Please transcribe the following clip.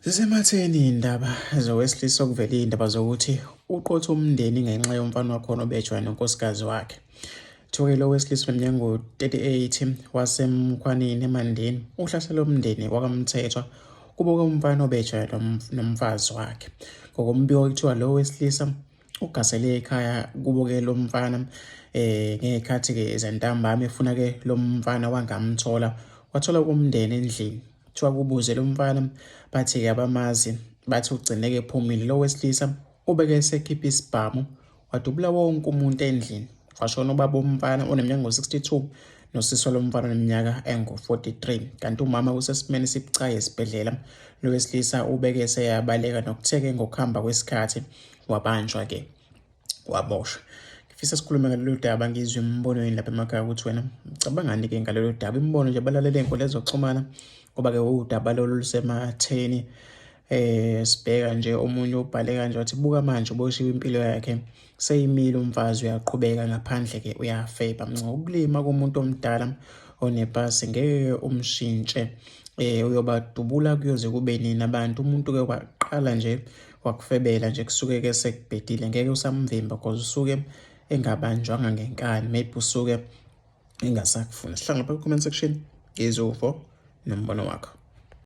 Zisematheni iy'ndaba zowesilisa okuvele iy'ndaba zokuthi uqotha umndeni ngenxa yomfana wakhona obejwayele nonkosikazi wakhe. Kuthiwa-ke lo wesilisa oneminyaka engu-38 waseMkhwanini eMandeni uhlasele umndeni wakwaMthethwa kubo komfana obejwayele nomfazi wakhe. Ngokombiko kuthiwa lo wesilisa ugasele ekhaya kubo-ke lo mfana ngey'khathi-ke zantambama efuna-ke lo mfana wangamthola wathola kumndeni endlini. Kuthiwa kubuze lo mfana bathi-ke abamazi bathi ugcineke ephumile. Lo wesilisa ubeke esekhipha isibhamu wadubula wonke umuntu endlini. Kwashona ubaba womfana oneminyaka engu-62 nosisi walo mfana oneminyaka engu-43 kanti umama usesimeni esibucayi esibhedlela. Lo wesilisa ubeke eseyabaleka nokuthe-ke ngokuhamba kwesikhathi wabanjwa-ke. Waboshwa. Ngifisa sikhulume ngalolu daba ngizwe imibono yenu lapha emakhaya ukuthi wena ucabangani-ke ngalolu daba. Imibono nje balalele iy'nkundla zokuxhumana ngoba-ke udaba lolu lusematheni. Sibheka nje omunye ubhale kanje wathi buka manje uboshiwe impilo yakhe seyimile umfazi uyaqhubeka ngaphandle-ke uyafeba. Ngokulima komuntu omdala onepasi ngeke umshintshe uyobadubula kuyoze kube nini abantu. Umuntu-ke waqala nje wakufebela nje kusuke ke sekubhedile ngeke usamvimba cause usuke engabanjwanga ngenkani maybe usuke engasakufuni. Sihlangana lapha ku-comment section ngezuvo nombono wakho.